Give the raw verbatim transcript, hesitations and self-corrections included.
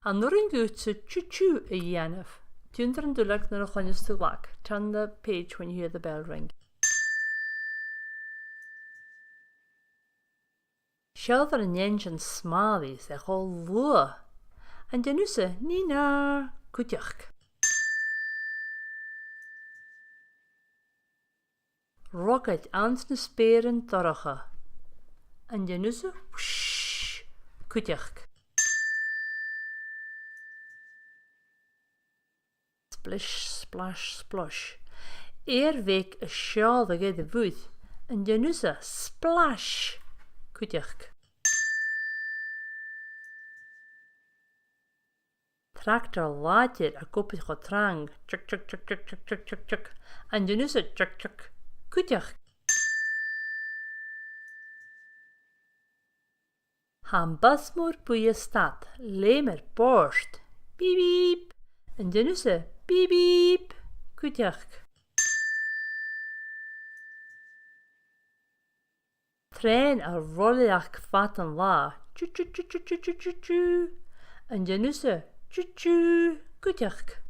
An urrainn dhutsa choo-choo a dhèanamh? Tionndaidh an duilleag nuair a chluinneas tu glag. Turn the page when you hear the bell ring. Seallaibh an einnsean-smàlaidh, 's e cho luath. An dèan thusa nì-nar cuideachd? Rocaid anns na speuran dorcha. An dèan thusa whoosh cuideachd? Splish, splash, splosh. Ear bheag a' seòladh air a' mhuir. An dèan thusa splash cuideachd? Tractar làidir ag obair cho trang. Tuk, tuk, tuk. An dèan thusa tuk, tuk cuideachd? Tha am bus mòr buidhe a' stad, leum air bòrd. Bìp, bìp. An dèan thusa bìp, bìp cuideachd? Trèan a' roiligeadh fad an latha. Choo, choo, choo. An dèan thusa choo, choo cuideachd?